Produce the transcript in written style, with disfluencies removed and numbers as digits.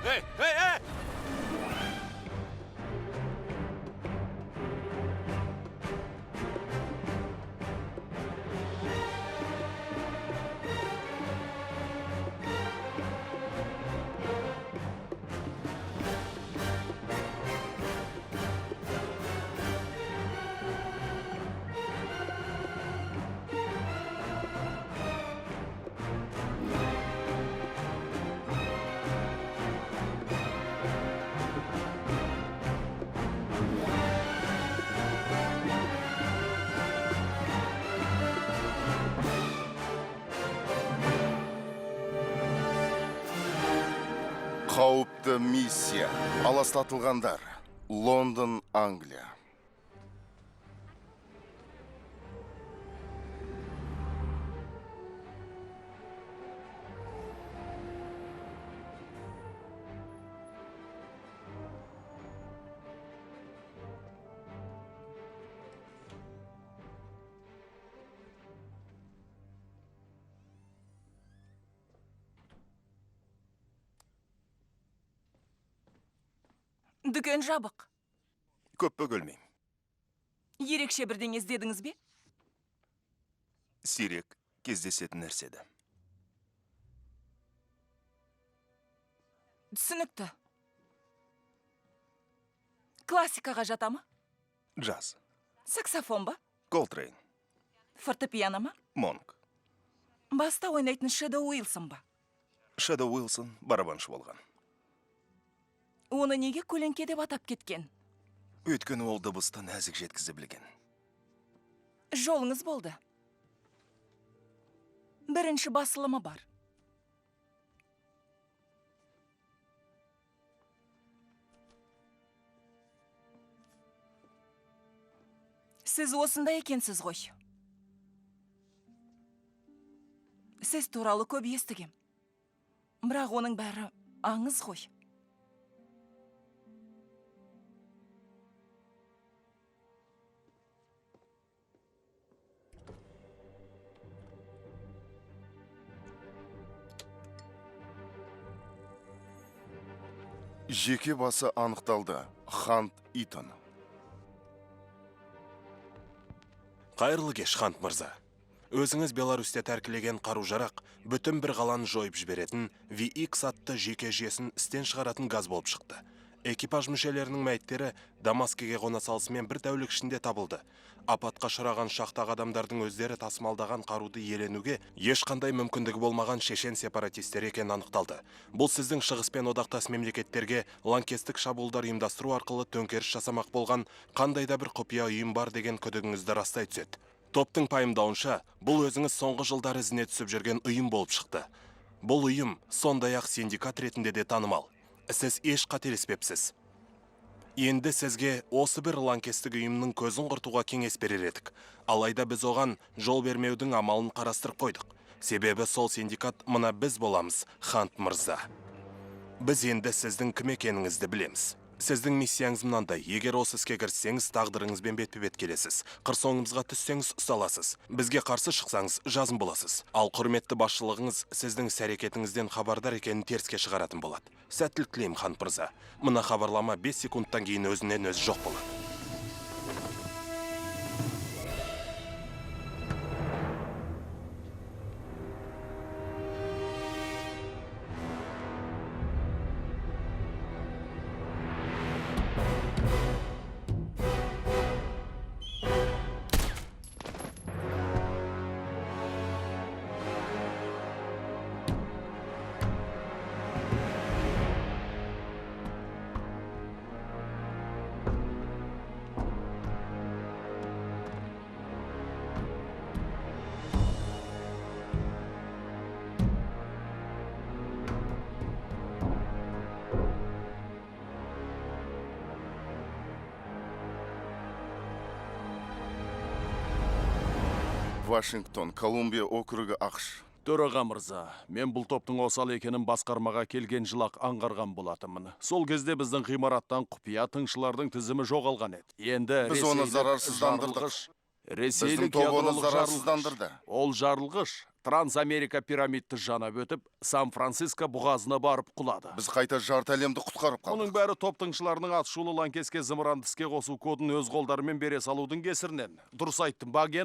Эй, эй, эй! Қауіпті миссия. Аластатылғандар. Лондон, Англия. Дүкен жабық. Көп бөгелмеймін. Ерекше бірдеңе іздедіңіз бе? Сирек кездесетін нәрсе еді. Түсінікті. Классикаға жата ма? Джаз. Саксофон ба? Колтрейн. Фортепиано ма? Монк. Баста ойнайтын Шэдоу Уилсон ба? Шэдоу Уилсон барабаншы болған. Оны неге көлеңке деп атап кеткен? Өйткені ол дыбысты нәзік жеткізе білген. Жолыңыз болды. Бірінші басылымы бар. Сіз осында екенсіз ғой. Сіз туралы көп естігем. Бірақ оның бәрі аңыз ғой. Жеке басы анықталды. Хант Итон. Қайырлы кеш, Хант мырза. Өзіңіз Беларусьте тәркілеген қару-жарақ бүтін бір қаланы жойып жіберетін VX атты жүйке жүйесін істен шығаратын газ болып шықты. Экипаж мүшелерінің мәйіттері Дамаскіге қона салысымен бір тәулік ішінде табылды. Апатқа ұшыраған ұшақтағы адамдардың өздері тасымалдаған қаруды иеленуге ешқандай мүмкіндігі болмаған шешен сепаратистер екені анықталды. Бұл сіздің шығыспен одақтас мемлекеттерге лаңкестік шабуылдар ұйымдастыру арқылы төңкеріс жасамақ болған қандай да бір құпия ұйым бар деген күдігіңізді растай түседі. Топтың пайымдауынша, бұл өзіңіз соңғы жылдар ізіне түсіп жүрген ұйым болып шықты. Бұл ұйым сондай-ақ синдикат ретінде де танымал. Сіз еш қателеспепсіз. Енді сізге осы бір лаңкестік ұйымның көзін құртуға кеңес берер едік. Алайда біз оған жол бермеудің амалын қарастырып қойдық. Себебі сол синдикат мына біз боламыз, Хант мырза. Біз енді сіздің кім екеніңізді білеміз. Сіздің миссияңыз мынандай: егер осы іске кіріссеңіз, тағдырыңызбен бетпе-бет келесіз. Қыр соңымызға түссеңіз, ұсталасыз. Бізге қарсы шықсаңыз, жазым боласыз. Ал құрметті басшылығыңыз сіздің іс-әрекетіңізден хабардар екенін теріске шығаратын болады. Сәттілік тілеймін, Хант мырза. Мына хабарлама 5 секундтан кейін өзінен өзі жоқ болады. Вашингтон, Колумбия округі, АҚШ. Төраға мырза, мен бұл топтың осал екенін басқармаға келген жылақ аңғарған болатынмын. Сол кезде біздің ғимараттан құпия тыңшылардың тізімі жоғалған еді. Енді Біз оны ресейлік зарарсыздандырдық. жарылғыш, ресейлік Біздің топ оны ядролық жарылғыш. зарарсыздандырды. Ол жарылғыш Трансамерика пирамидті жанап өтіп, Сан-Франциско бұғазына барып құлады. Біз қайта жарты әлемді құтқарып Мұның қалдық. бәрі топ тыңшыларының атышулы лаңкеске зымыранды іске қосу кодын өз қолдарымен бере салудың кесірінен. Дұрыс айттым ба, агент?